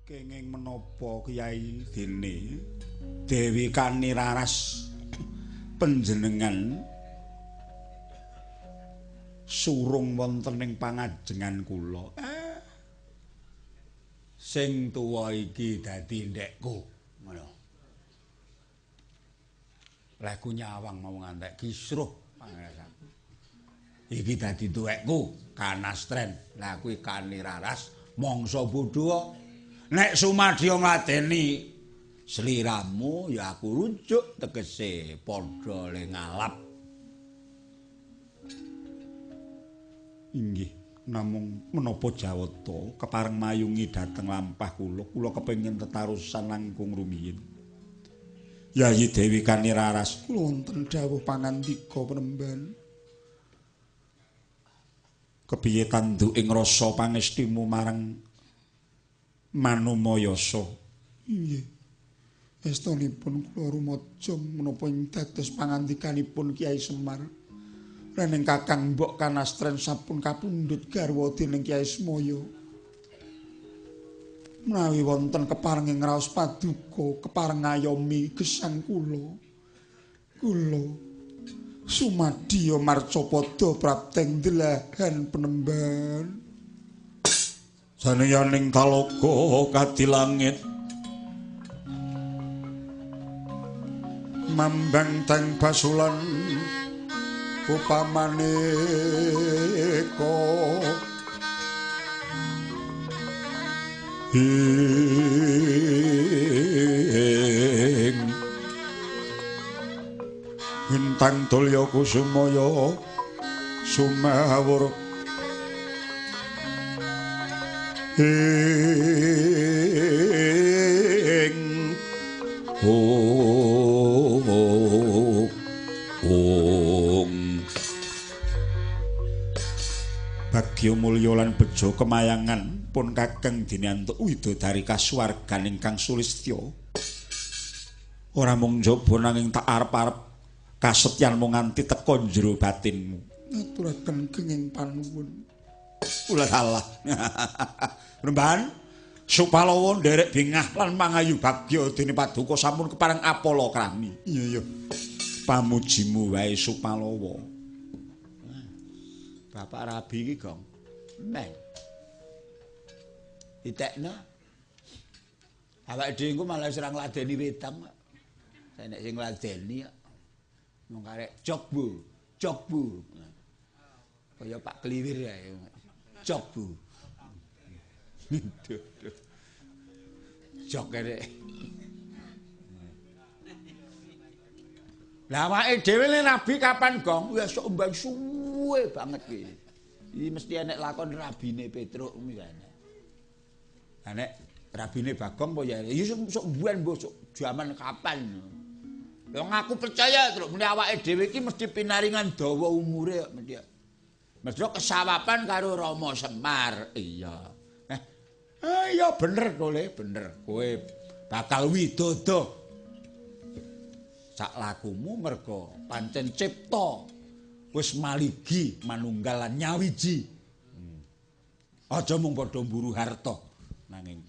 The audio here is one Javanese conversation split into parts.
Kenging menapa Kyai dene Dewi Kaniraras panjenengan surung wonten ing pangajengan kula. Sing tuwa iki dadi ndekku ngono. Lehku nyawang mau ngantek kisruh pangeran. Iki dadi tuwekku Kanastren. Lah kuwi Kaniraras mangsa bodho. Nek sumadya ngladeni sliramu ya aku rujuk tegese padha le ngalap. Inggih, namung menapa jawata kepareng mayungi dhateng lampah kula, kula kepengin tetarusan langkung rumiyin. Yayi Dewi Kaniraras, kula wonten dawuh pangandika penemban. Kepiye tanduking rasa pangestimu marang Manumayasa? Inggih. Estunipun kula rumaja menapa ing dados pangandikanipun Kyai Semar. Rening Kakang Mbok Kanastren sampun kapundhut garwa dening Kyai Semaya. Menawi wonten kepareng ngraos paduka, kepareng ngayomi gesang kula. Kula sumadya marcapada prapteng delahan penemban. Saneyaning talaga kadilangit mambang teng basulan upamaneka ing Intang tulya kusumaya sumawur ing ong bagya mulya lan bejo kemayangan pun kakeng dene antuk widodari kasuwargan ingkang sulistya. Ora mung njaba nanging tak arep-arep kasetyanmu nganti teka jero batinmu. Ngaturaken kenging panuwun. Kula salah. Rembahan Supalawa nderek bingah lan mangayu bagya dene paduka sampun kepareng apala krami. Iya iya. Pamujimu wae Supalawa. Bapak Rabi iki, Gong. Men. Ditekno. Awake dhewe engko malah wis ora ngladeni wedang kok. Nek sing ngladeni kok mung karek jok bu, jok bu. Kaya Pak Kliwir ae. Jok bu. Jok kerek. Lah awake dhewe le rabi kapan, Gong? Ya sok mbang suwe banget iki. Iki mesti enek lakon rabine Petruk misalnya. Lah nek rabine Bagong apa ya? Ya sok mbuan mbok sok jaman kapan. Wong aku percaya truk muni awake dhewe iki mesti pinaringan dawa umure kok mesti. Mesti kesawapan karo Rama Semar. Iya. Iya bener to Le, bener. Kowe bakal widodo. Sak lakumu merga pancen cipta wis maligi manunggal lan nyawiji. Aja mung padha mburu harta nanging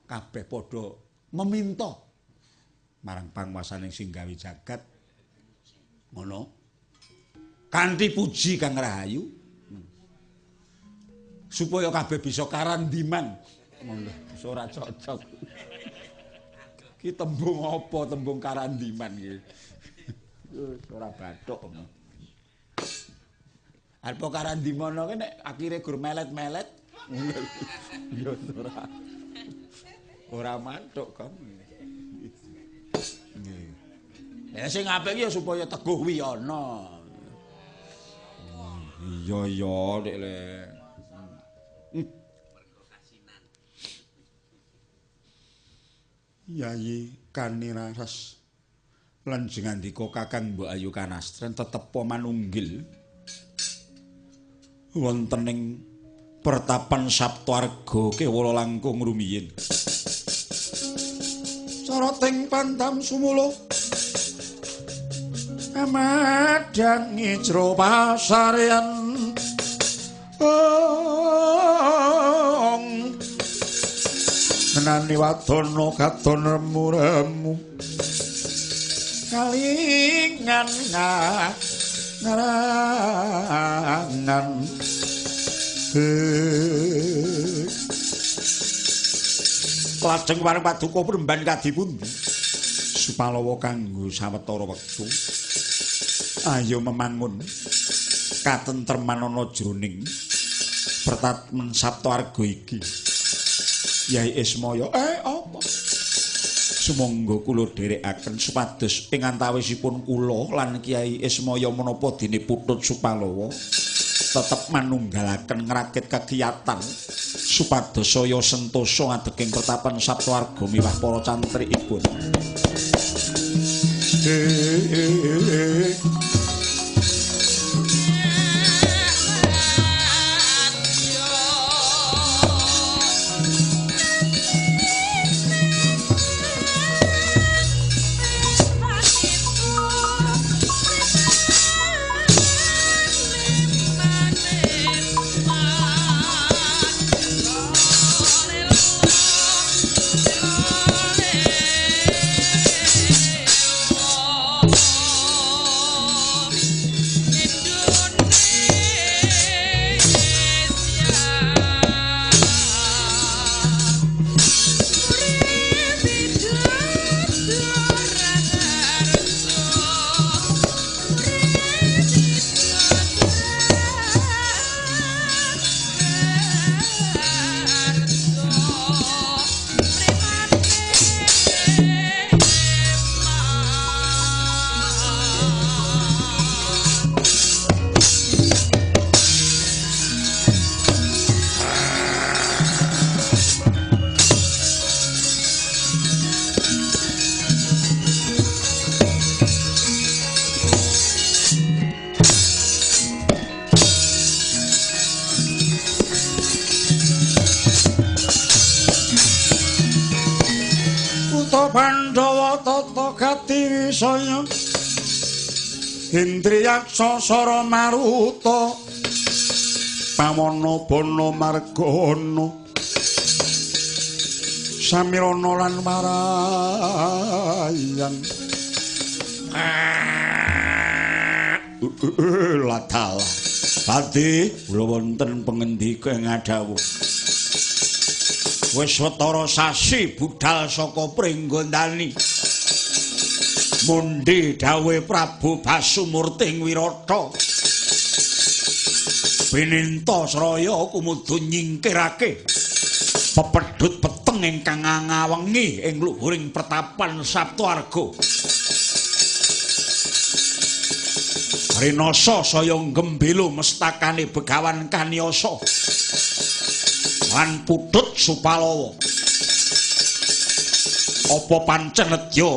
kabeh padha meminta marang panguwasaning sing gawe jagat. Ngono. Kanthi puji kang rahayu. Supaya kabeh bisa karandiman. Ngono, ora cocok. Ki tembung apa tembung karandiman iki? Ora bathuk. Arep karandimana ki nek akhire gur melet-melet. Ya ora. Ora mathuk, Kang. Nggih. Ya sing apik ki ya supaya teguh wiyana. Iya iya nek le. Yayi Kaniraras lan jengandika Kakang Mbok Ayu Kanastren tetepa manunggil wonten ing pertapan Saptaarga kewala langkung rumiyin. Soroting pandam sumuluh amadhangi jero pasarean ong Kahanane wadana katon remu-remu kalingan ngarangan. Lajeng wareng paduka premban kadipundi Supalawa kanggo sawetara wektu ayo memangun katentreman ana jroning pertapan Saptaarga iki. Yai Ismaya, apa? Sumangga kula dherekaken supados ing antawisipun kula lan Kyai Ismaya menapa dene Putut Supalawa tetep manunggalaken ngrakit kekiyatan supados saya sentosa ngadeging pertapan Saptaarga miwah para cantrikipun. Pandhawa tata gati wisaya Indriyaksa sara maruta pawana bana margana samirana lan marayan. Ladal adi kula wonten pengendika ing ngadhawuh. Wis watara sasi budal saka Pringgondani mundhi dawuhe Prabu Basumurti ing Wirata bininta sraya kumudu nyingkirake pepedhut peteng ingkang ngawengi ing luhuring pertapan Saptaarga. Rinasa saya nggembela mestakane Begawan Kanyasa lan Putut Supalawa. Apa pancen nedya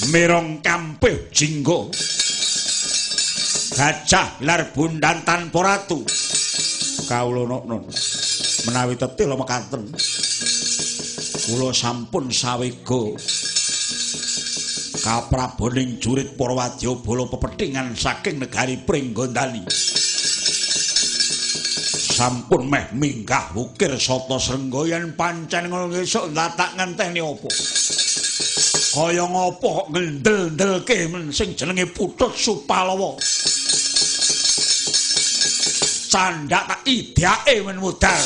mirong kampih jingga gajah lar bundan tanpa ratu? Kawula nokno menawi tetih mekaten kula sampun sawega kapraboning jurit para wadyabala pepethingan saking negari Pringgondani. Sampun meh minggah wukir sata srengga yen pancen ngono esuk ndatak ngenteni apa? Kaya ngapa kok ngendel-ndelke men sing jenenge Putut Supalawa. Candhak tak idyake men mudhar.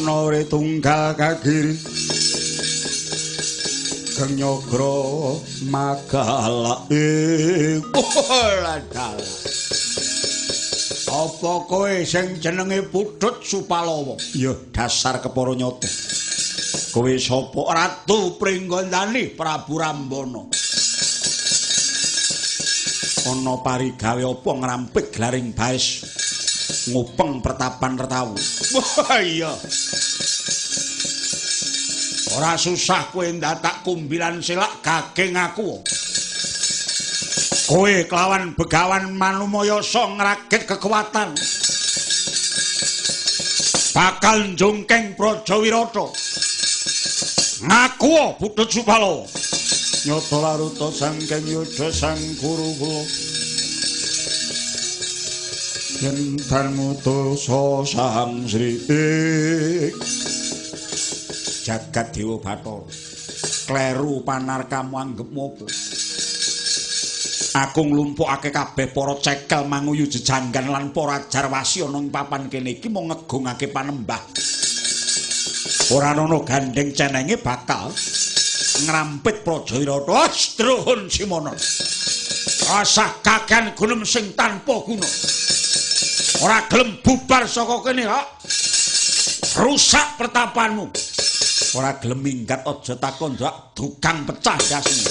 Ana ore tunggal kagiri Geng Nyagra magalake. Dalah. Apa kowe sing jenenge Putut Supalawa? Ya, dasar kepara nyata. Kowe sapa? Ratu Pringgondani Prabu Rambana. Ana parigawe apa ngrampit glaring baes ngupeng pertapan retawu. Wah iya. Ora susah kowe ndatak kumbilan selak gageng aku. Kowe kelawan Begawan Manumayasa ngragit kekuatan. Bakal njungkeng Praja Wirata. Ngaku Putut Supalawa. Nyata laruta sangking yudha sang guru kula. Yen darmutosa sang Sri Jagat Dewa Bathara. Kleru panarkamu anggepmu apa? Aku nglumpukake kabeh para cekel manguyu jejanggan lan para jarwasi ana ing papan kene iki mung ngegungake panembah. Ora ana gandeng cenenge bakal ngrampit Praja Wirata. Astruhun Simono. Rasah kakean gunem sing tanpa guna. Ora gelem bubar saka kene, kok. Rusak pertapanmu. Ora gelem minggat aja takon ndak dukang pecah ndasmu.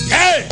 Hey!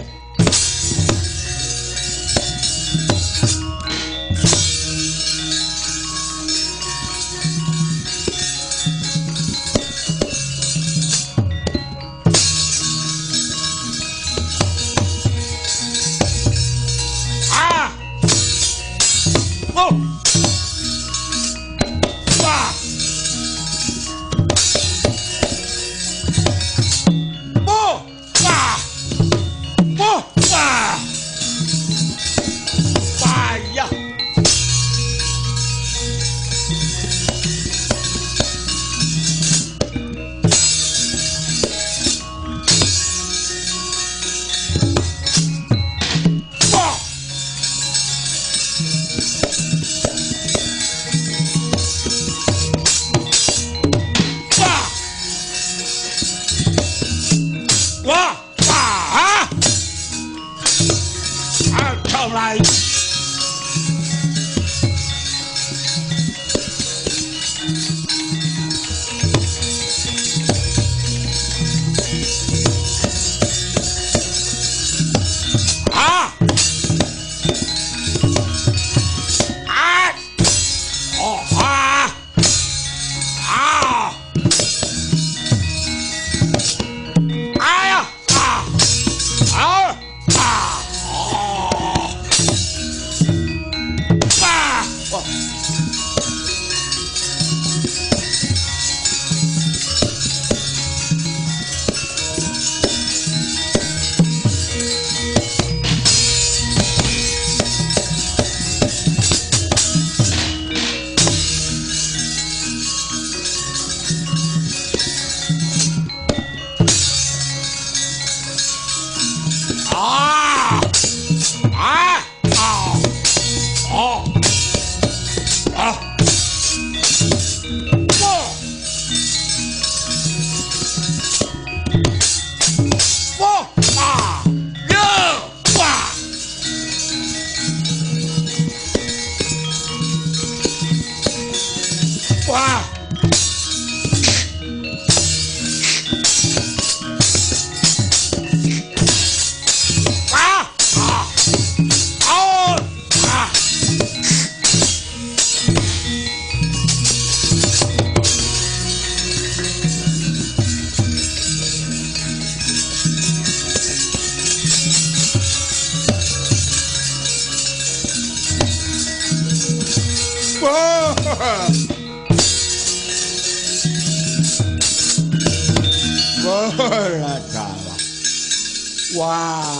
Wah,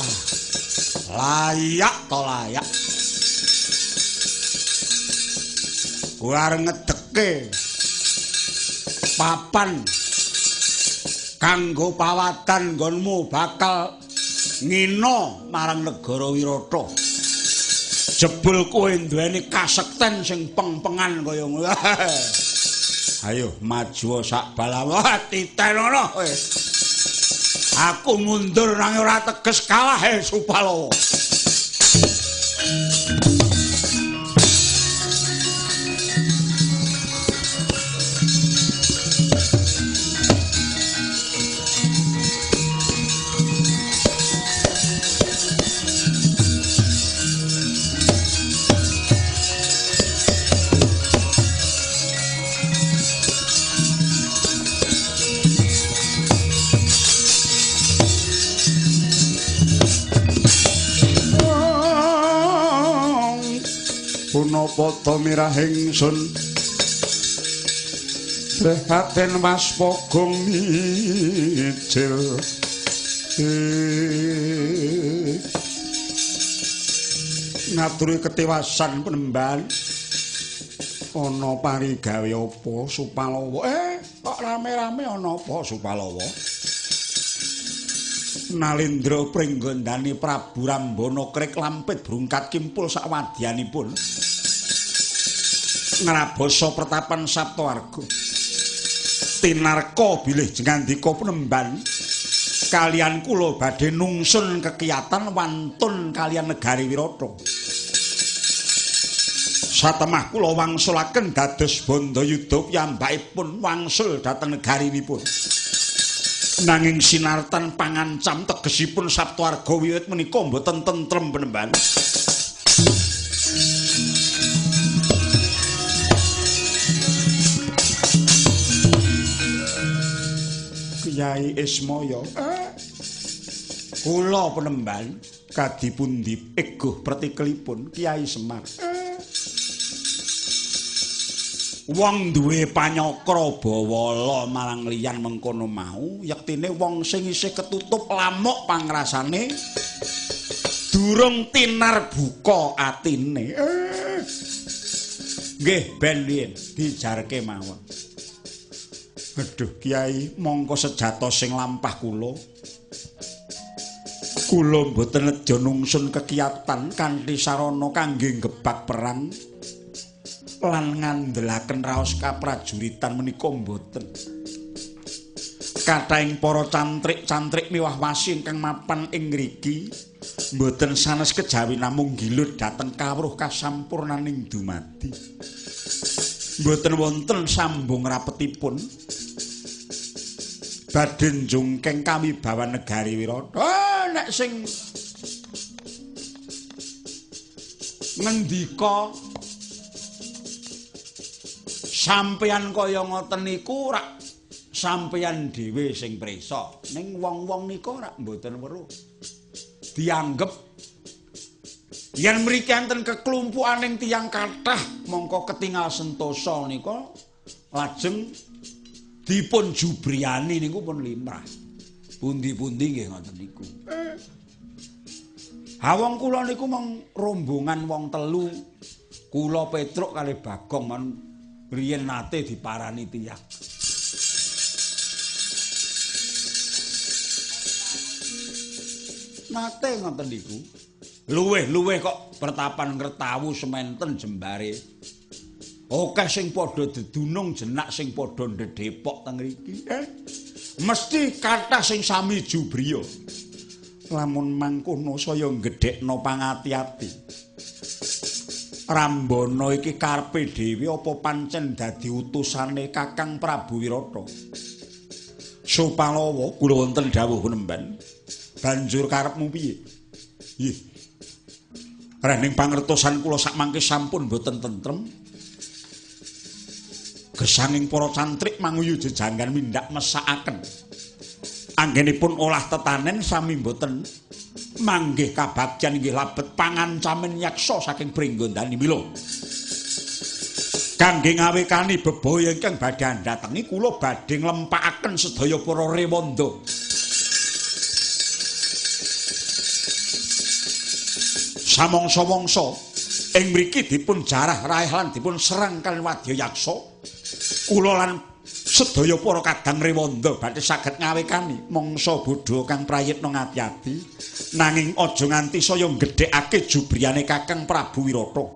layak to layak. Kowe arep ngedeke Papan kanggo pawatan nggonmu bakal ngina marang negara Wirata. Jebul kowe duweni kasekten sing peng-pengan kaya ngono. Ayo maju sak balawa titenono kowe. Aku mundur nanging ora teges kalah Supalawa. Punapa ta mirah ingsun Prihatin Waspagong mijil ngaturi ketiwasan penemban ana parigawe apa Supalawa? Kok rame-rame ana apa Supalawa? Nalindra pringgondani Prabu Rambana krik lampit brungkat kimpul sakwadyanipun ngrabasa pertapan Saptawarga. Tinarka bilih jengandika penemban kalian kula badhe nungsun kekiyatan wantun kalian negari Wirata. Satemah kula wangsulaken dados bandayuda piyambakipun wangsul dhateng negarinipun. Nanging sinartan pangancam tegesipun Saptawarga wiwit menika mboten tentrem penemban. Kyai Ismaya, kula penemban kadipundi eguh pretikelipun Kyai Semar. Wong duwe panyakra bawala marang liyan mengkono mau, yektine wong sing isih ketutup lamuk pangrasane durung tinar buka atine. Nggih ben riyen dijarke mawon. Aduh Kyai, mongko sejatosing sing lampah kula. Kula mboten nejo nungsun kekiyatan kanthi sarana kangge nggebak perang lan ngandelaken raos kaprajuritan menika mboten. Kathahing para cantrik-cantrik miwah wasi ingkang mapan ing ngriki mboten sanes kejawi namung gilut dhateng kawruh kasampurnaning dumadi. Mboten wonten sambung rapetipun badhe njungkeng kawibawan negari Wirata. Nek sing ngendika sampeyan kaya ngoten niku rak sampeyan dhewe sing prisa. Ning wong-wong nika rak mboten weruh. Dianggep yen mriki enten keklumpukaning tiyang kathah mongko ketingal sentosa nika lajeng dipun jubriyani niku pun limrah. Pundi-pundi nggih ngoten niku. Ha wong kula niku mong rombongan wong telu. Kula Petruk kalih Bagong mon riyen nate diparani tiyang. Nate ngoten niku. Luwih-luwih kok pertapan Ngretawu sementen jembare. Akeh sing padha dedunung jenak sing padha ndedhepok teng mriki. Mesti kathah sing sami jubriya. Lamun mangkono saya nggedhekno pangati-ati. Rambana iki karepe dhewe apa pancen dadi utusane Kakang Prabu Wirata? Supalawa kula wonten dawuh penemban. Banjur karepmu piye? Nggih. Rening pangertosan kula sakmangke sampun boten tentrem. Gesanging para cantrik manguyu jejanggan mindak mesakaken. Anggenipun olah tetanen sami boten manggih kabagyan inggih labet pangancamen yaksa saking Pringgondani. Mila kangge ngawekani bebaya ingkang badhe andhatengi kula badhe nglempakaken sedaya para rewanda. Samangsa-wangsa ing mriki dipun jarah raih lan dipun serang kaliyan wadya yaksa. Kula lan Sedaya para kadang rewanda badhe saged ngawekani mangsa bodho kang prayitna ngati-ati nanging aja nganti saya nggedhekake jubriyane Kakang Prabu Wirata.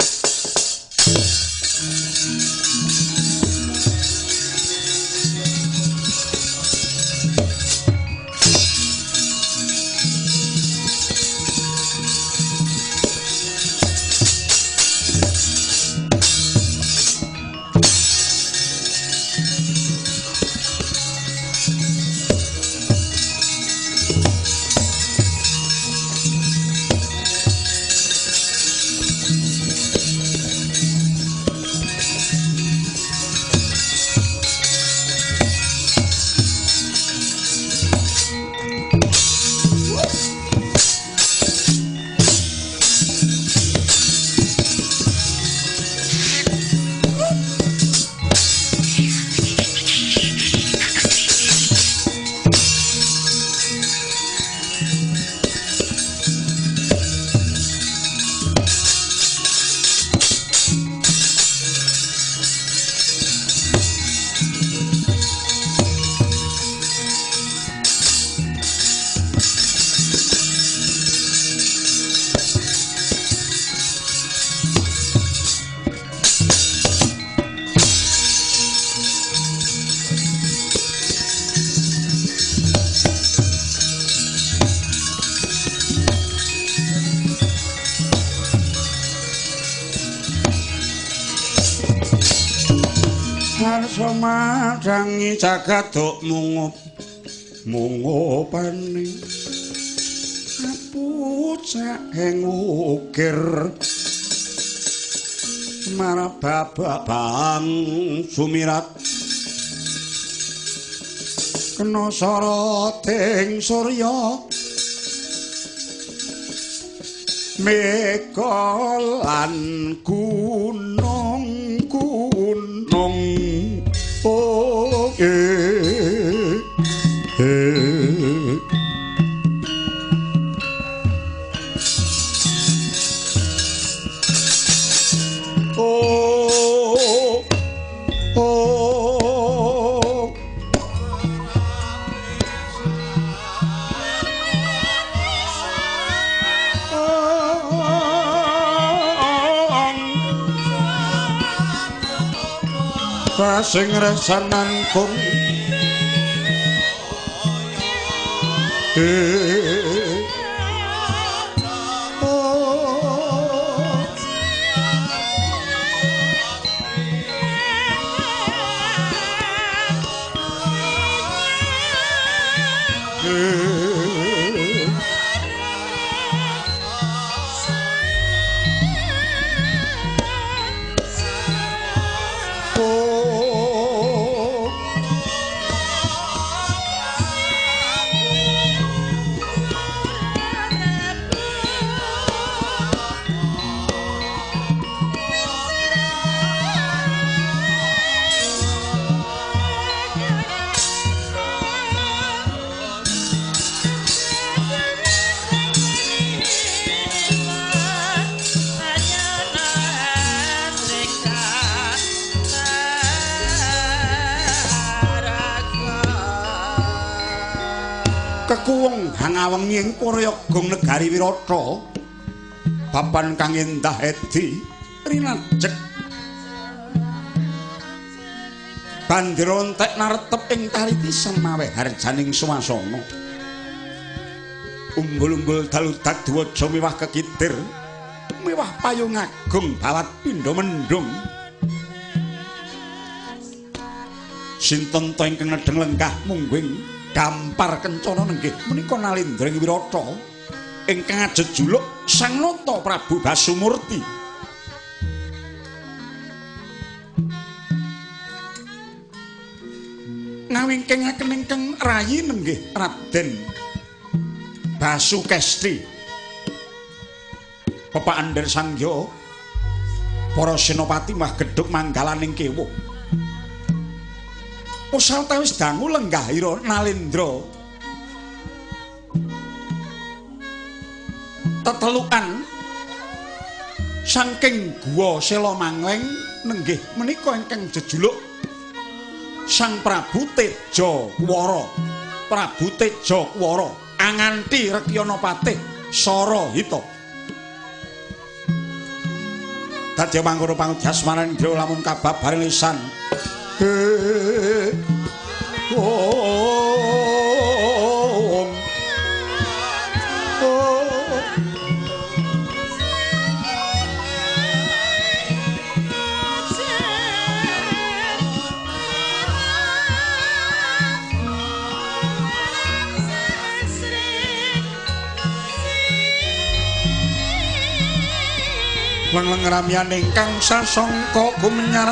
Madangi jagat dok mungup mungupane apucak ing ukir marababang sumirat kena soroting surya mega lan gunung-gunung. Oh, eh, eh. Oh, oh. Sing resanan kung Kekuwung hangawengi ing Puryagung negari Wirata, papan kang endah edi rinajek bandera entek naretep ing taritisan maweh harjaning swasana. Umbul-umbul dalu dadwaja miwah kekitir miwah payung agung bawat pindha mendhung. Sinten ta ingkang nedheng lenggah mungguing dampar kencana nenggih menika Nalendra ing Wirata ingkang ajejuluk Sang Nata Prabu Basumurti. Ngawingkingaken ingkang rayi nenggih Raden Basukesti. Pepak Andher Sangya para senopati mah gedhug manggalaning kewuh. Sawetawis dangu lenggahira Nalendra tetelukan saking guwa Sela Mangleng nenggih menika ingkang jejuluk Sang Prabu Teja Kuwara. Prabu Teja Kuwara anganti Rekyana Patih Sara Hita. Dadi mangkono pangudasmanan indra lamun kababaring lisan. Om. Leng-leng ramyan ingkang sasongko gumenyar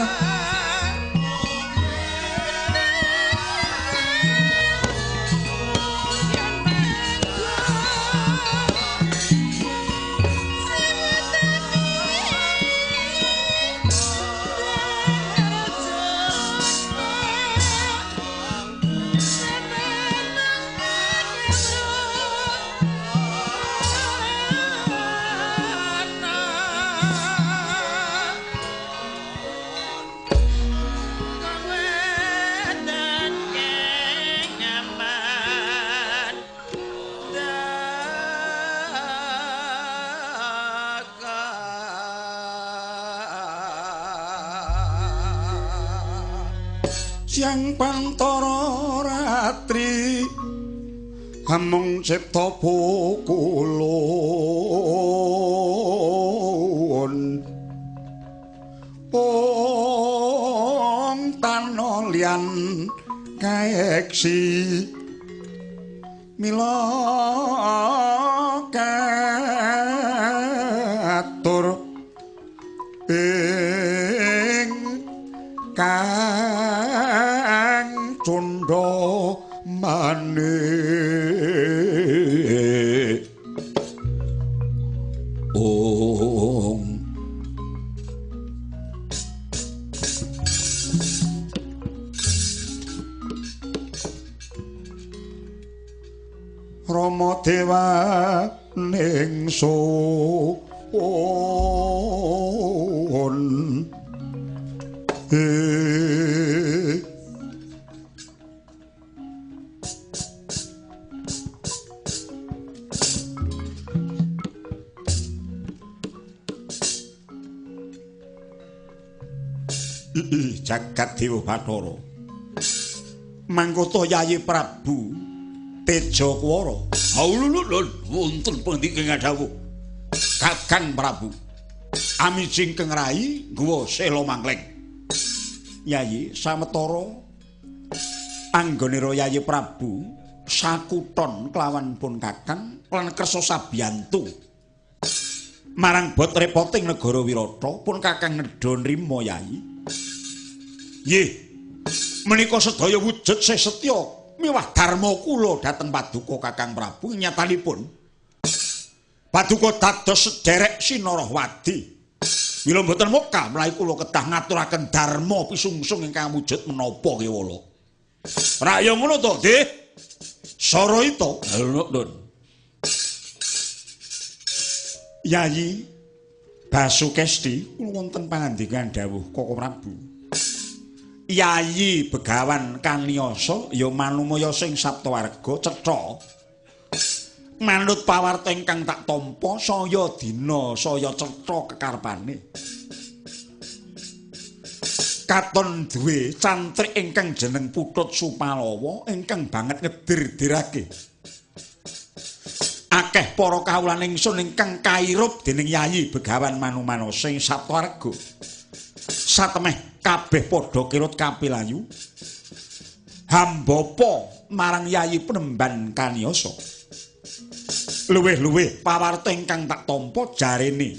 siang pantara ratri amung cipta pukulun ong tana liyan kaeksi mila katur ing kang cundha manik. Ong Rama dewa ning sun. Jagat Dewa Bathara mangkota Yayi Prabu Teja Kuwara. Haululun wonten pundi ing dawuh Kakang Prabu amijing keng rai nggawa sela mangkleng. Yayi sawetara anggonira Yayi Prabu sakuton kelawan pun Kakang lan kersa sabiyantu marang bot repoting negara Wirata pun Kakang nedha nrima Yayi. Nggih, menika sedaya wujud sih setya miwah dharma kula dhateng paduka Kakang Prabu. Nyatanipun paduka dados sederek Sinarahwadi. Mila mboten muka mlayu kula kedah ngaturaken dharma pisungsung ingkang wujud menapa kewala. Rak ya ngono to, Dik? Sara ita. Lho, Yayi Basukesti kula wonten pangandikan dawuh Koko Prabu. Yayi Begawan Kaniyasa ya manumaya sing Saptawarga cetha. Manut pawarta ingkang tak tampa saya dina saya cetha kekarepane. Katon duwe cantrik ingkang jeneng Putut Supalawa ingkang banget ngedir-dirake. Akeh para kawula ingsun ingkang kairup dening Yayi Begawan Manumanasa ing Saptawarga. Satemeh kabeh padha kirut kapilayu hambapa marang Yayi Penemban Kaniyasa. Luwih-luwih pawarta ingkang tak tampa jarene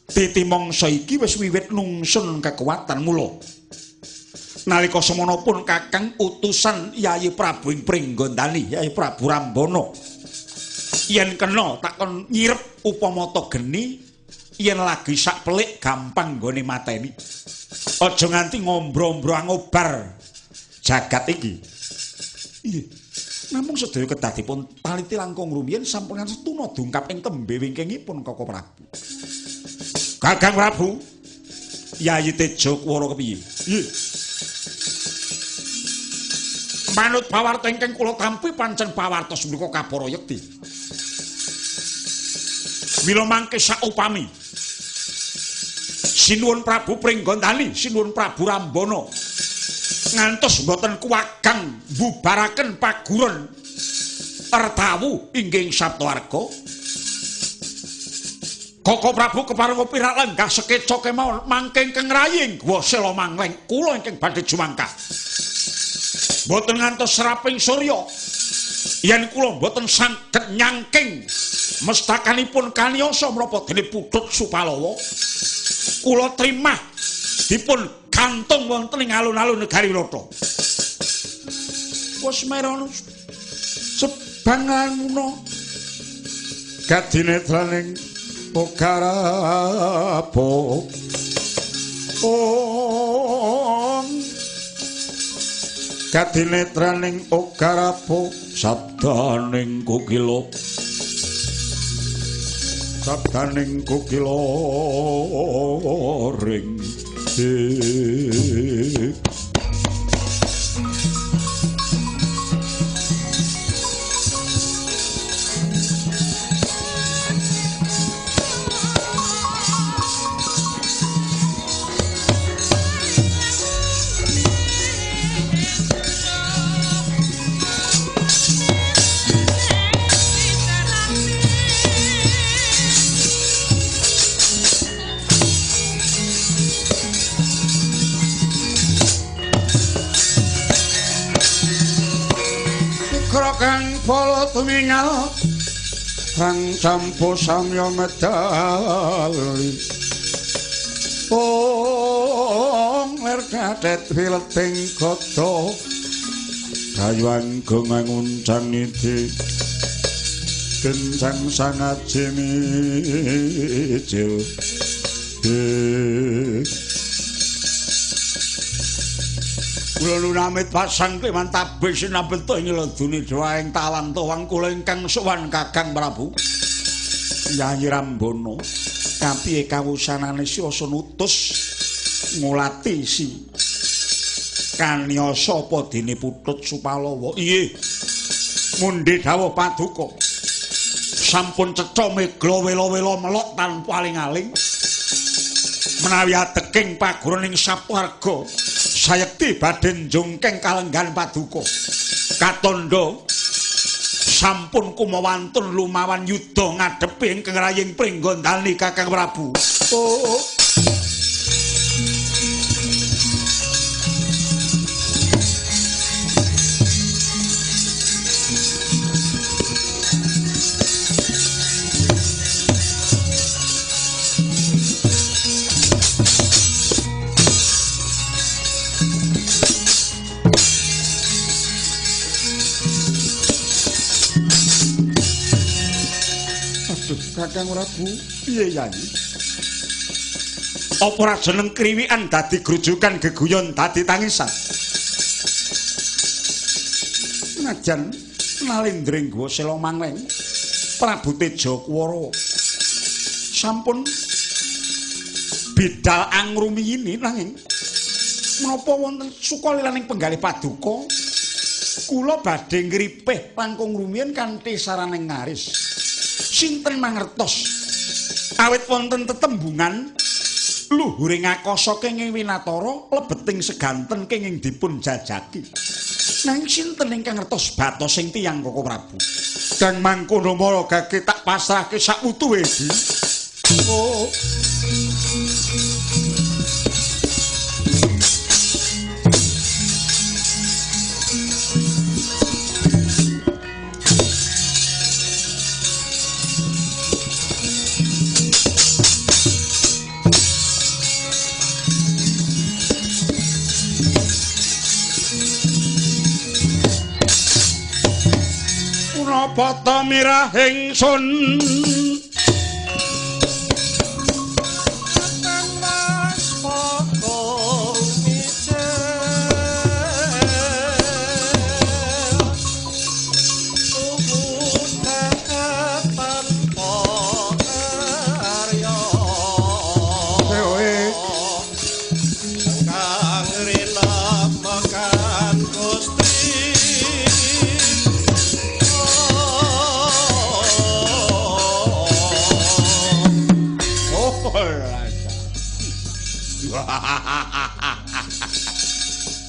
titi mangsa iki wis wiwit nungsun kekuatan mula. Nalika semana pun Kakang utusan Yayi Prabu ing Pringgondani, Yayi Prabu Rambana, yen kena takon nyirep upamata geni, yen lagi sak pelik gampang nggone mateni. Aja nganti ngombro-ombro angobar jagat iki. Iya. Namung sedaya kedah dipun taliti langkung rumiyin sampun ngantos tuna dungkap ing tembe wingkingipun Koko Prabu. Kakang Prabu, Yayi Teja Kuwara kepiye? Iya. Manut pawarta ingkang kula tampi pancen pawartos menika kabara yekti. Mila mangke saupami Sinuwun Prabu Pringgondani, Sinuwun Prabu Rambana ngantos mboten kuwagang mbubaraken paguron Ertawu inggih Saptawarga. Koko Prabu kepareng pirak lenggah sekeca kemawon mangke ingkang raying Gua Sela Mangleng kula ingkang badhe jumangkah. Mboten ngantos seraping surya yen kula mboten saged nyangking mestakanipun kaniyasa menapa dene Putut Supalawa. Kula trimah dipun gantung wonten ing alun-alun negari Wirata. Wis merono sebangan muna kadinetraning Ogarapa. Ong kadinetraning Ogarapa sabdaning kukila, sabdaning kukila ring. Kang pala tumingal rang campo samya medali ong ler kadet wileting gada kayuan gong nguncang niti kencang sangat jemijil. Kula lunamit pasang kleman tabih sinambeto ing ledune doaing tawang towang kula ingkang sowan Kakang Prabu Yayi Rambana. Kapiye kawusanane siyasa nutus ngulati si kaniyasa apa dene Putut Supalawa? Inggih. Mundhi dawuh paduka. Sampun ceca megla wela-wela melok tanpa aling-aling. Menawi ateking paguron ing Saptawarga sayekti badhe njungkeng kalenggan paduka. Katandha sampun kumawantun lumawan yuda ngadepi ingkang raying Pringgondani Kakang Prabu. Oh. Kakang Prabu, piye Yayi? Apa ora jeneng kriwikan dadi grujukan geguyon dadi tangisan? Najan nalindring Gua Sela Mangleng Prabu Teja Kuwara sampun bidal angrumiyini, nanging menapa wonten sukalilaning penggalih paduka kula badhe ngripih langkung rumiyin kanthi saraning ngaris. Sinten mangertos awit wonten tetembungan luhuring akasa kenging winatara lebeting seganten kenging dipun jajaki. Nanging sinten ingkang ngertos batosing tiyang Koko Prabu? Kang mangkono mara gage tak pasrahke sakwutuhe. Oh. Punapa mirah ingsun Kang rina mekan Gusti.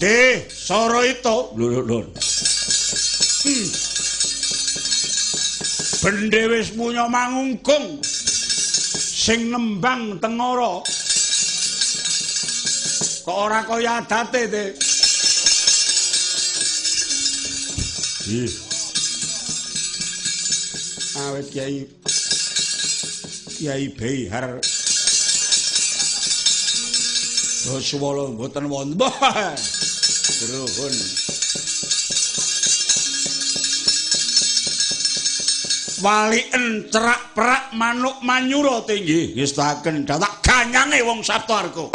Deh, Saraita. Lho lho. Bendhe wis munya mangungkung. Sing nembang tengara. Kok ora kaya adate, Teh? Ih. Awet Kiai Behar Swala mboten wonten. Druhun. Waliken cerak perak manuk manyura tinggi ngestaken datak ganyange wong Sabtarka.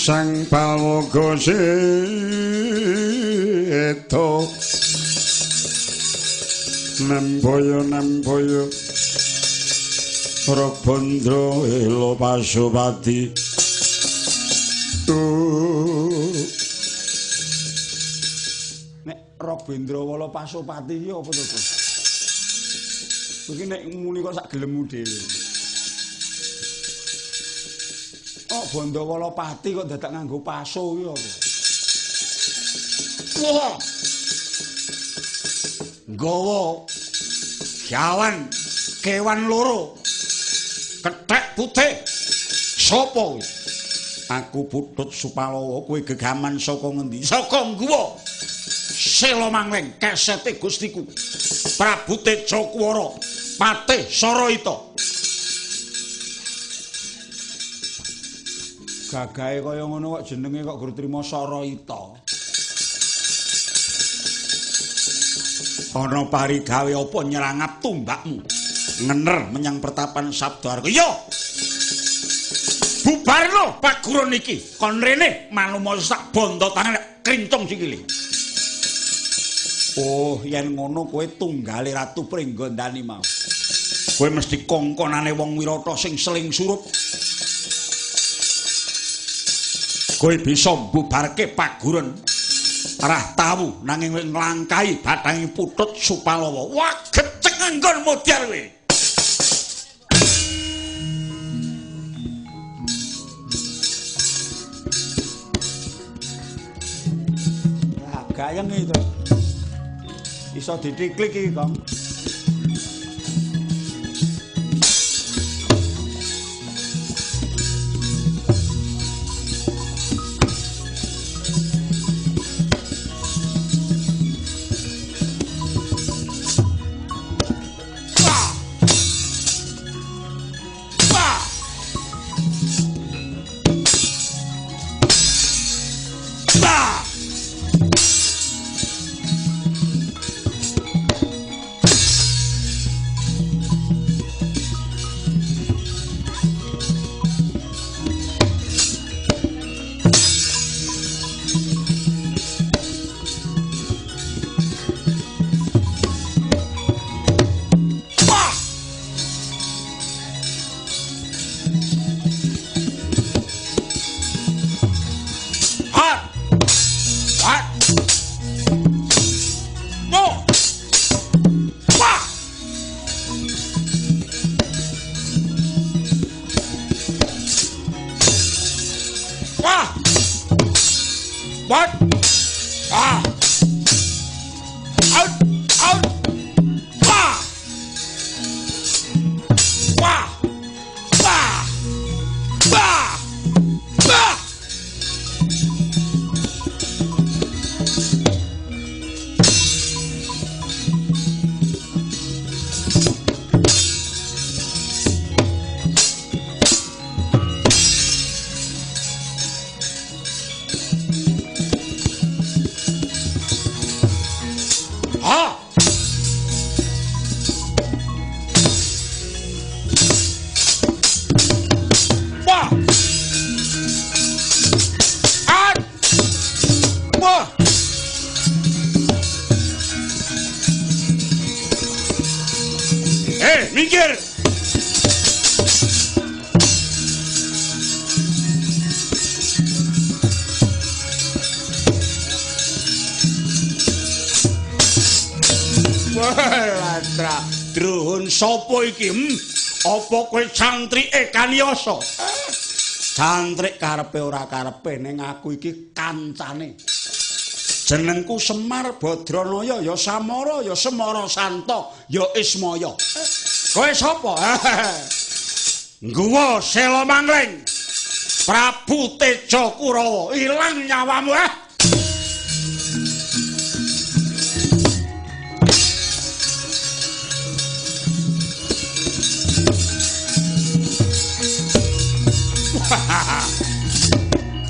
Sang Palwoga Seta Nembaya nembaya Rabandra Ela Pasupati. Nek Rabendra Wala Pasupati iki apa to, Gus? Iki nek muni kok sak gelemmu dhewe. Oh, Bandawala Pati kok dadak nganggo paso iki apa? Wah. Nggawa gawan kewan loro. Kethek putih. Sapa kuwi? Aku Putut Supalawa, kowe gegaman saka ngendi? Saka Guwa. Sela Mangleng, kesete Gustiku. Prabu Teja Kuwara, Patih Saraita. Gagahe kaya ngono kok jenenge kok gur trima Saraita. Ana parigawe apa nyerangap tumbakmu? Ngener menyang pertapan Sabdarka. Iya. Bubarno paguron iki. Kon rene manuma sak bondo tangan krincung sikile. Oh, yen ngono kowe tunggale Ratu Pringgondani mau. Kowe mesti kongkonane wong wirata sing seling surup. Kowe bisa mbubarke paguron Rah Tawu nanging kowe nglangkahi bathange Putut Supalawa. Wah, gecek nggon modyar kowe. Lah, gayeng iki to. Iso ditiklik iki, Kong. Minggir. Wah, Druhun sapa iki? Apa kowe santrike Kaniyasa? Santrik karepe ora karepe ning aku iki kancane. Jenengku Semar Badranaya, ya Samara, ya Semara Santa, ya Ismaya. Kowe sapa? Ngguwa Sela Mangling. Prabu Teja Kurawa, ilang nyawamu eh.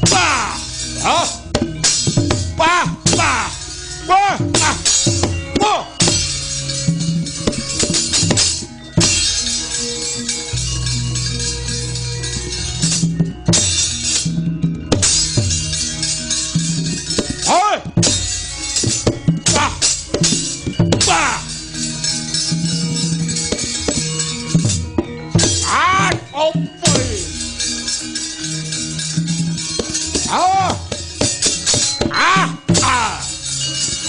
Bah! Hah? Bah! Bah! Bah! Ah! Bah! Hoi! Bah! Bah! Ah! Opo iki? Ah! Ah! Ah!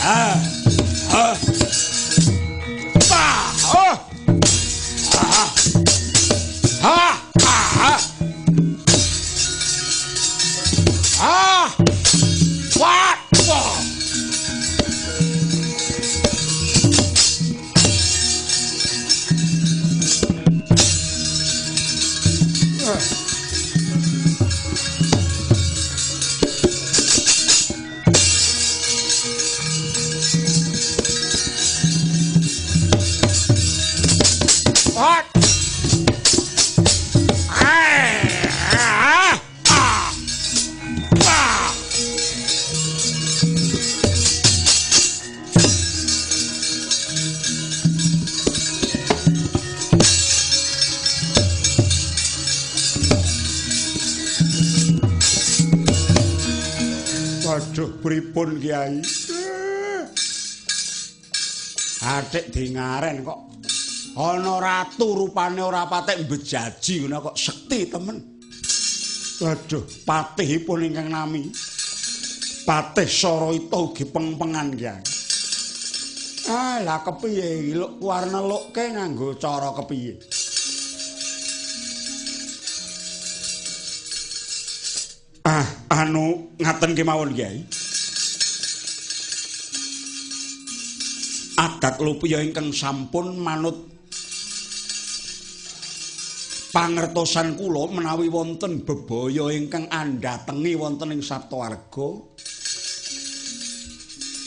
Ah! Ah! Bah! Oh! Ah! Ah! Ah! Ah! Wah! Wah! What? Ah! Ah! Ah! Waduh, pripun Kyai? Atik dingaren kok ana ratu rupane ora patek mbejaji ngono kok sekti temen. Waduh, patihipun ingkang nami Patih Saraita ugi pengpengan Kyai. Ah, lah kepiye iki luk warna lukke nganggo cara kepiye? Ah, anu ngaten kemawon Kyai. Adat lupiya ingkang sampun manut pangertosan kula menawi wonten bebaya ingkang andhatengi wonten ing Saptawarga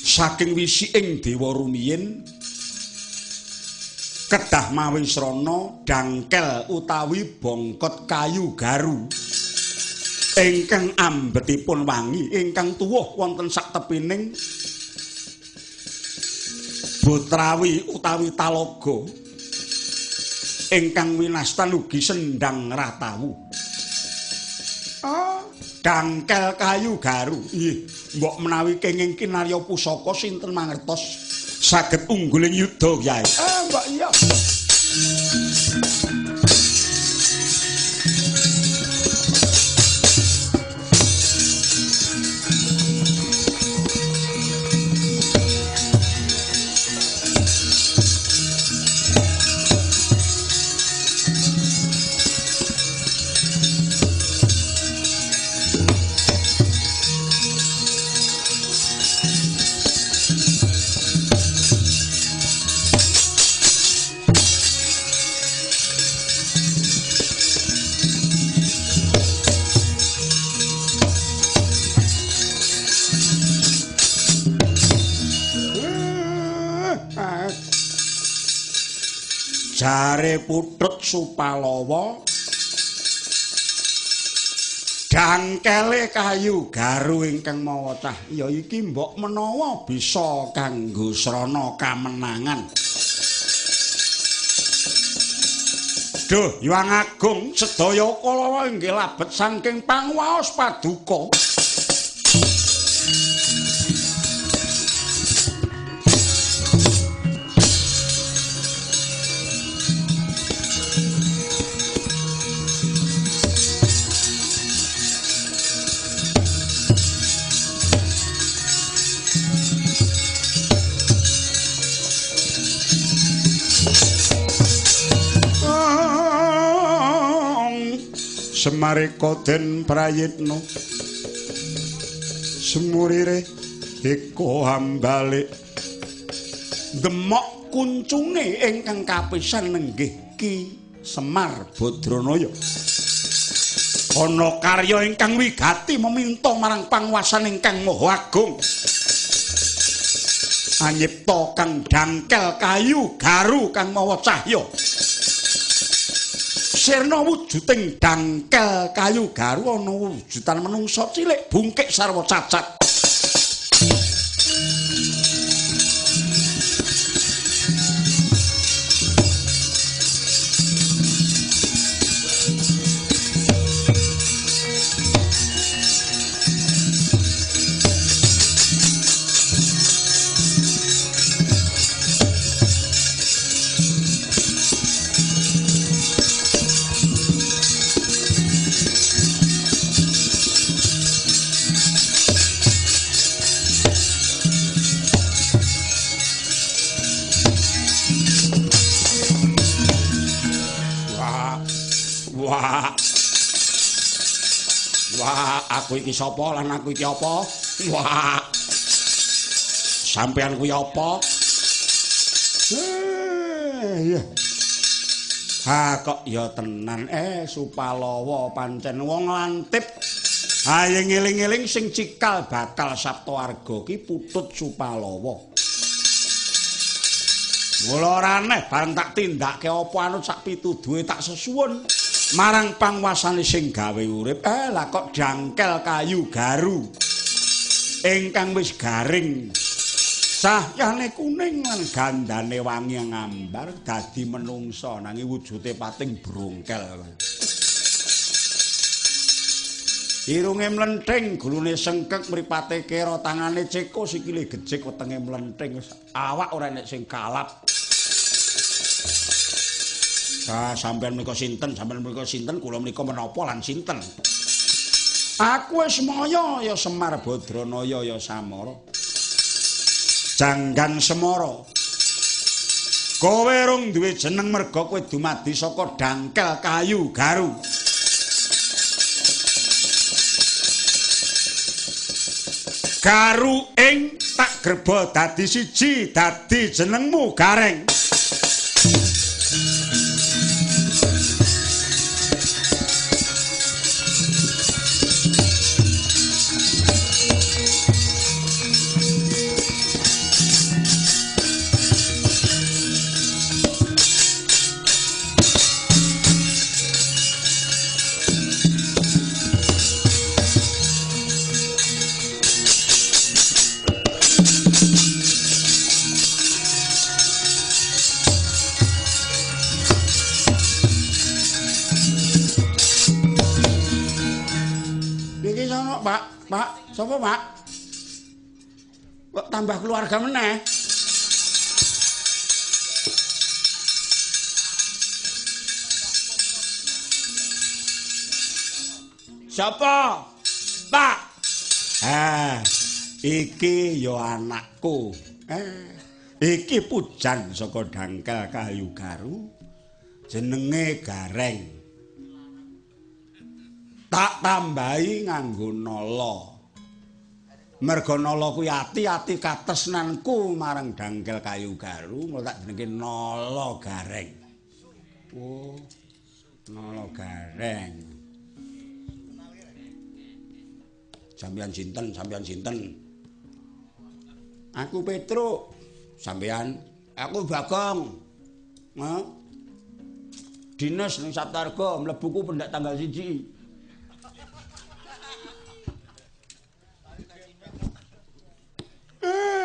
saking wisiking dewa rumiyin kedah mawi srana dangkel utawi bongkot kayu garu ingkang ambetipun wangi ingkang tuwuh wonten saktepining botrawi utawi talaga ingkang winastan ugi Sendang Ratawu. Ah, dangkel kayu garu. Nggih, mbok menawi kenging kinarya pusaka sinten mangertos saged ungguling yuda, Kyai. Ah, mbok iya. Jare putut Supalawa dangkele kayu garu ingkang mawa cah ya iki mbok menawa bisa kanggo srana kamenangan. Duh, Hyang Agung sedaya kalawa inggih labet saking pangwaos paduka. Semareka den prayitna semurire eko hambalik demok kuncunge ingkang kapisan nenggih Ki Semar Badranaya. Ana karya ingkang wigati meminta marang panguwasan ingkang Maha Agung. Anyipta kang dangkel kayu garu kang mawa cahya. Sirna wujuding dangkel kayu garu ana wujudan menungsa cilik bungkik sarwa cacat. Wah, aku iki sapa lan aku iki apa? Wah. Sampeyan kuwi apa? Iya. Ha kok ya tenan Supalawa pancen wong lantip. Ha yen ngeling-eling sing cikal bakal Saptawarga ki putut Supalawa. Mula ora aneh bareng tak tindake apa anut sak pituduhe tak sesuwun marang panguwasane sing gawe urip. Lah kok jangkel kayu garu ingkang wis garing cahyane kuning lan gandane wangi ngambar dadi menungsa nanging wujude pating brongkel. Irunge mlenthing, gulune sengkek, mripate kera, tangane ceko, sikile gejik, wetenge mlenthing, awak ora enek sing kalap. Ah, sampeyan menika sinten? Sampeyan menika sinten? Kula menika menapa lan sinten? Aku wis maya ya Semar Badranaya ya Samara. Janggan Semara. Kowe rung duwe jeneng merga kowe dumadi saka dangkel kayu garu. Garu ing tak greba dadi siji, dadi jenengmu Gareng. Pak, sapa Pak? Kok tambah keluarga meneh? Sapa? Pak. Iki ya anakku. Iki pujan saka dangkel kayu garu. Jenenge Gareng. Tak tambahi nganggo nala. Merga nala kuwi ati-ati katresnanku marang dangkel kayu garu, mula tak jenenge Nala Gareng. Oh, Nala Gareng. Sampeyan sinten? Sampeyan sinten? Aku Petruk. Sampeyan? Aku Bagong. Hah? Dinas ning Saptarga, mlebuku pendak tanggal 1.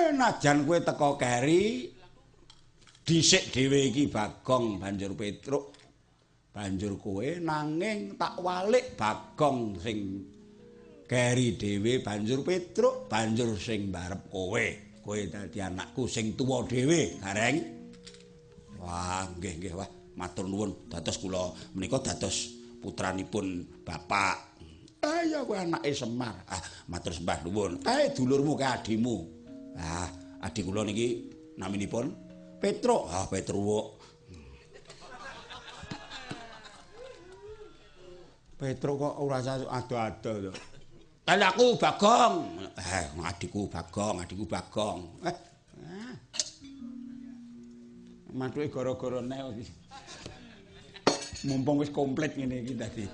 Najan kowe teko keri dhisik dhewe iki Bagong banjur Petruk banjur kowe, nanging tak walik Bagong sing keri dhewe banjur Petruk banjur sing barep kowe. Kowe dadi anakku sing tuwa dhewe, Gareng. Wah, nggih nggih, wah matur nuwun. Dados kula menika dados putranipun bapak. Ya kowe anake Semar. Ah, matur sembah nuwun. Dulurmu kae adimu. Ah, adik kula niki naminipun Petruk. Ah, Petruk. Petruk kok ora ado-ado to. Kan aku Bagong. Adikku Bagong, adikku Bagong. Matuke gara-gara neh iki. Mumpung wis komplit ngene iki dadi.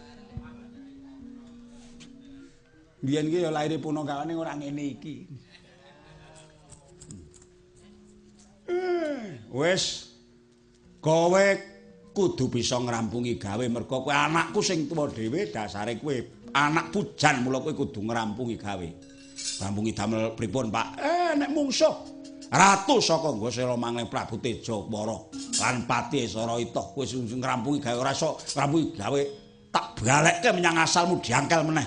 Biyen iki ya laire punakawane ora ngene iki. Wis kowe kudu bisa ngrampungi gawe mergo kowe anakku sing tuwa dhewe dasare kowe anak pujan mula kowe kudu ngrampungi gawe. Ngrampungi damel pripun, Pak? Nek mungsuh ratu saka Nggosela mangling Prabu Tejakwara lan Patih Saraita kowe sing ngrampungi gawe ora iso ngrampungi gawe tak balekke menyang asalmu diangkel meneh.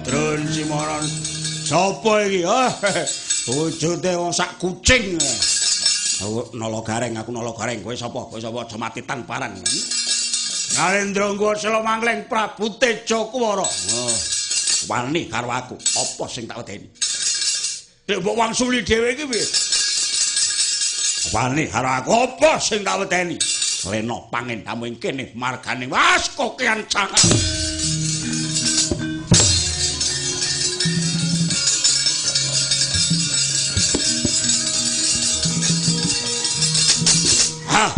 Drun Simoron. Sapa iki? Wujude wong sak kucing. Nala gareng, aku nala gareng. Kowe sapa? Kowe sapa? Aja mati tanparan. Narendra Nggosela Mangling Prabu Tejakwara. Oh. Wani karo aku. Apa sing tak wedeni? Nek mbok wangsuli dhewe iki piye? Wani karo aku. Apa sing tak wedeni? Lena pangendamu ing kene margane was kokean sangat. Ha.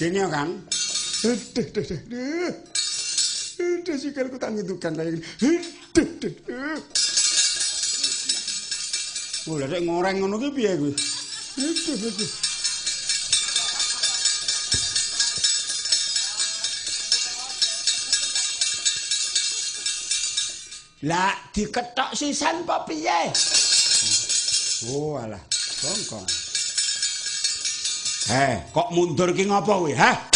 Gini ya kan? Sikilku tak ngendukan kaya gini. Oh, lha nek ngoreng ngono ki piye kuwi? Lah dikethok sisan apa piye? Oh alah, bongkong. Kok mundur ki ngopo kowe, ha?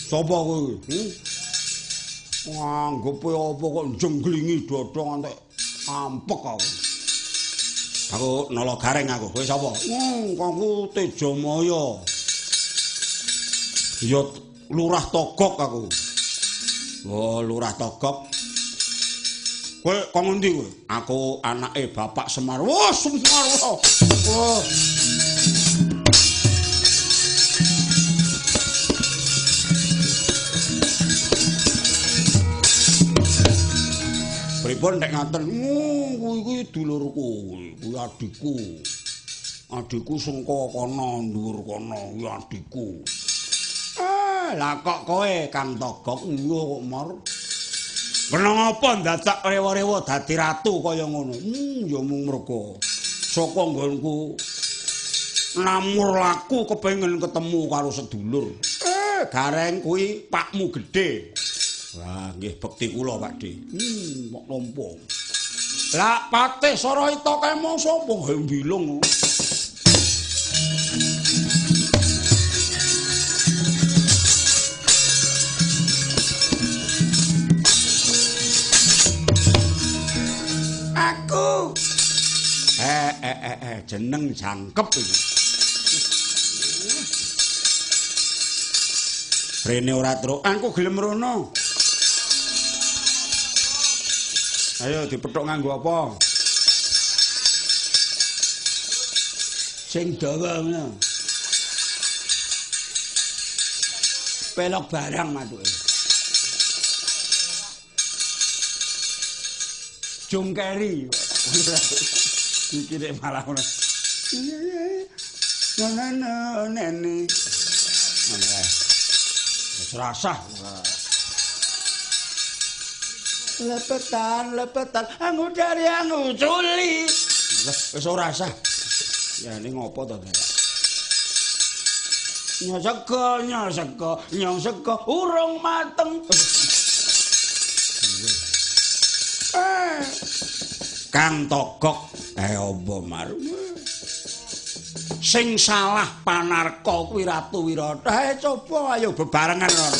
Sapa kowe? Nganggepe apa kok jenglingi dada ngantek ampek aku. Aku nala gareng aku. Kowe sapa? Aku Tejamaya. Ya Lurah Togok aku. Oh, Lurah Togok. Kowe kok ngendi kowe? Aku anake Bapak Semar. Wah, Semar. Wah. Pripun nek ngaten? Kuwi kuwi dulurku, kuwi adikku. Adikku sengko kono dhuwur kono, kuwi adikku. Lah kok kowe Kang Togok nggo kok mor. Kena ngapa ndadak rewa-rewa dadi ratu kaya ngono? Ya mung mergo saka nggonku namur laku kepengin ketemu karo sedulur. Gareng kuwi pakmu gedhe. Wah, nggih bekti kula, Pak De. Kok nampa. Lah Patih Sarahita kae mong sapa? Hembilung. Aku. Jeneng jangkep iki. Rene ora truk, aku gelem rono. Ayo dipethuk nganggo apa? Sing dawa ngono. Pelok barang matuke. Jungkeri. Iki nek malah ngono. Ngono nene. Ngono kae. Wis rasah. Lepetan, lepetan, anggo dari anggo culi. Wis ora sah. Ya ini ngopo to, Dek? Nyosego, nyosego, nyosego urung mateng. Kang Togok, apa mar? Sing salah panarka kuwi Ratu Wirata. Coba ayo bebarengan rono.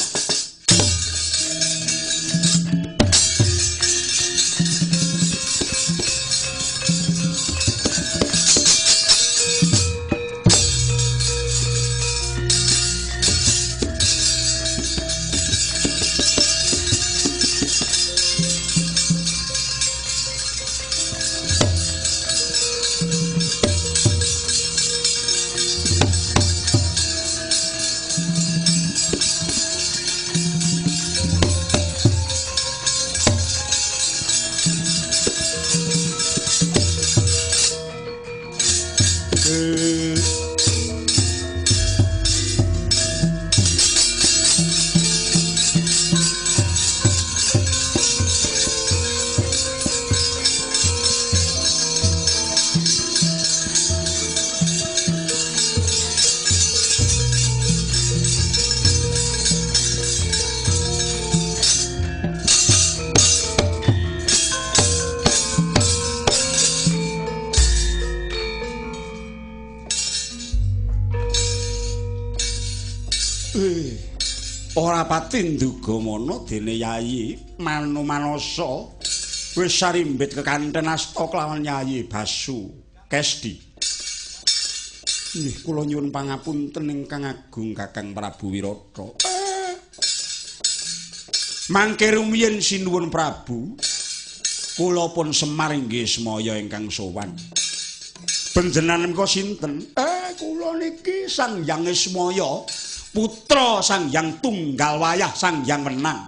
Ora pati nduga mana dene Yayi Manumanasa wis sarimbit kekanten asta kelawan Yayi Basu Kesti. Nggih kula nyuwun pangapunten ingkang agung Kakang Prabu Wirata. Mangke rumiyin sinuwun Prabu, kula pun Semar inggih semaya ingkang sowan. Panjenengan menika sinten? Kula niki Sang Hyang Ismaya, putra Sang Hyang Tunggal Wayah Sang Hyang Wenang.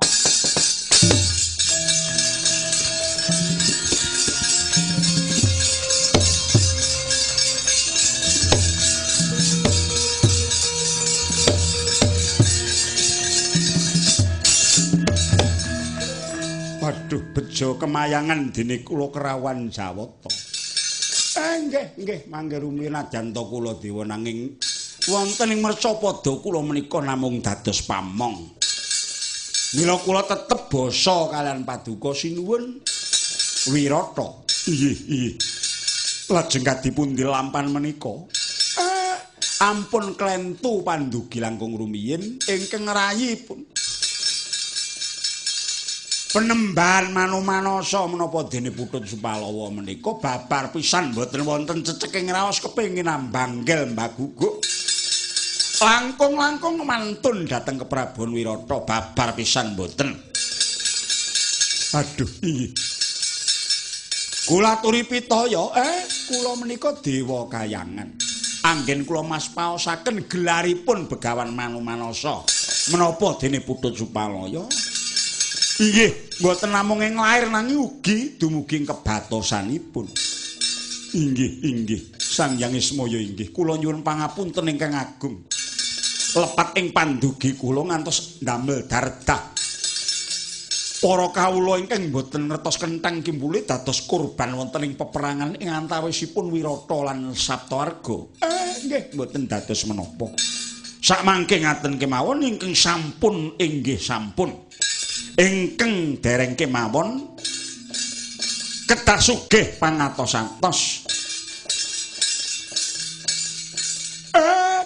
Waduh, bejo kemayangan dene kula kerawan Jawata. Nggih, nggih, mangke rumiyin najan ta kula dewa nanging wonten ing mercapada kula menika namung dados pamong. Mila kula tetep basa kalian paduka sinuwun Wirata. Inggih, inggih. Lajeng kadipundi lampan menika? Ampun klentu pandugi langkung rumiyin ingkang ngrayipun penembahan Manumanasa menapa dene Putut Supalawa menika babar pisan mboten wonten ceceking raos kepengin ambanggel mbaguguk. Langkung-langkung mantun dhateng Keprabon Wirata babar pisan mboten. Aduh, inggih. Kula aturi pitaya, kula menika dewa kayangan. Anggen kula mas paosaken gelaripun Begawan Manumanasa menapa dene Putut Supalaya. Inggih, mboten namung ing lair nanging ugi dumugi ing kebatosanipun. Inggih, inggih, Sang Hyang Ismaya inggih. Kula nyuwun pangapunten ingkang agung. Lepat ing pandugi kula ngantos ndamel dardah. Para kawula ingkang boten ngertos kenthang kimpule dados korban wonten ing peperangan ing antawisipun Wirata lan Saptawarga. Nggih boten dados menapa. Sakmangke ngaten kemawon ingkang sampun inggih sampun. Ingkang dereng kemawon kedah sugih pangatos-atos.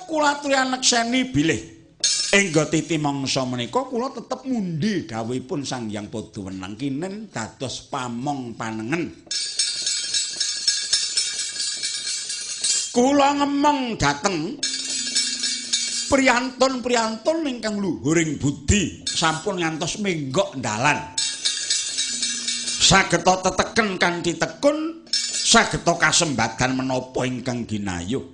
Kula aturi anekseni bilih engga titi mangsa menika kula tetep mundi dawuhipun Sang Hyang Padhawenang kinen dados pamong panengen. Kula ngemong dhateng priyantun-priyantun ingkang luhuring budi sampun ngantos menggok dalan. Sageta teteken kanthi tekun, sageta kasembadan menapa ingkang ginayuh.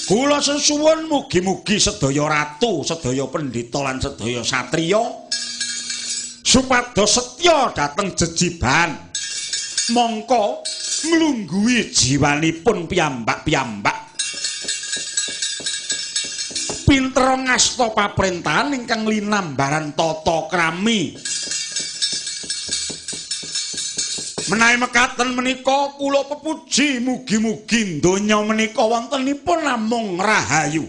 Kula sesuwun mugi-mugi sedaya ratu, sedaya pendhita lan sedaya satriya supados setya dhateng jejiban. Mongko mlungguhi jiwanipun piyambak-piyambak. Pinter ngasta paprentahan ingkang linambaran tata krami. Menawi mekaten menika kula pepuji mugi-mugi donya menika wontenipun namung rahayu.